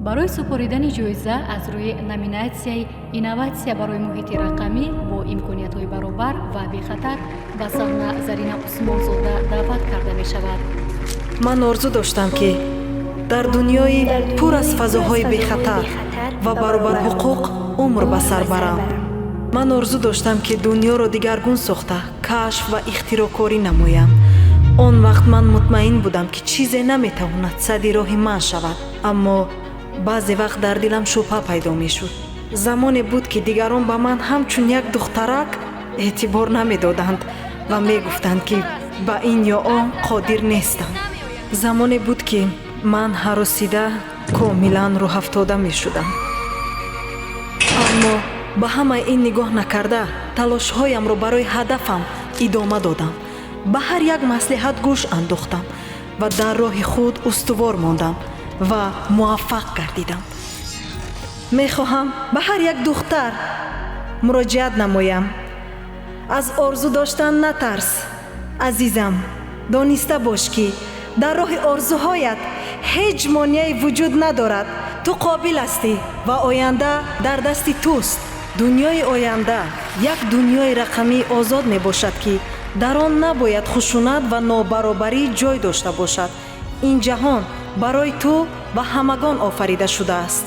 Барои супоридани ҷоиза аз рӯи номинатсияи «Инноватсия барои муҳити рақамӣ бо имкониятҳои баробар ва бехатар» ба саҳна Зарина Усмонзода даъват карда мешавад. Ман орзу доштам, ки дар дунёи пур аз фазоҳои бехатар ва баробарҳуқуқ умр ба сар барам. Ман орзу доштам, ки дунёро дигаргун сохта, кашф ва ихтироъкорӣ намоям. Он вақт ман мутмаин будам, ки чизе наметавонад садди роҳи ман шавад, аммо баъзе вақт дар дилам шубҳа пайдо мешуд. Замоне буд, ки дигарон ба ман ҳамчун як духтарак эътибор намедоданд ва мегуфтанд, ки ба ин ё он қодир нестам. Замоне буд, ки ман ҳаросида, комилан рӯҳафтода мешудам, аммо ба ҳамаи ин нигоҳ накарда, талошҳоямро барои ҳадафам идома додам, ба ҳар як маслиҳат гӯш андохтам ва дар роҳи худ устувор мондам ва муваффақ гардидам. Мехоҳам ба ҳар як духтар муроҷиат намоям: аз орзу доштан натарс, азизам. Дониста бош, ки дар роҳи орзуҳоят ҳеҷ монеае вуҷуд надорад. Ту қобил ҳастӣ ва оянда дар дасти туст. Дунёи оянда як дунёи рақамии озод мебошад, ки дар он набояд хушунат ва нобаробарӣ ҷой дошта бошад. Ин ҷаҳон барои ту ва ҳамагон офарида шудааст.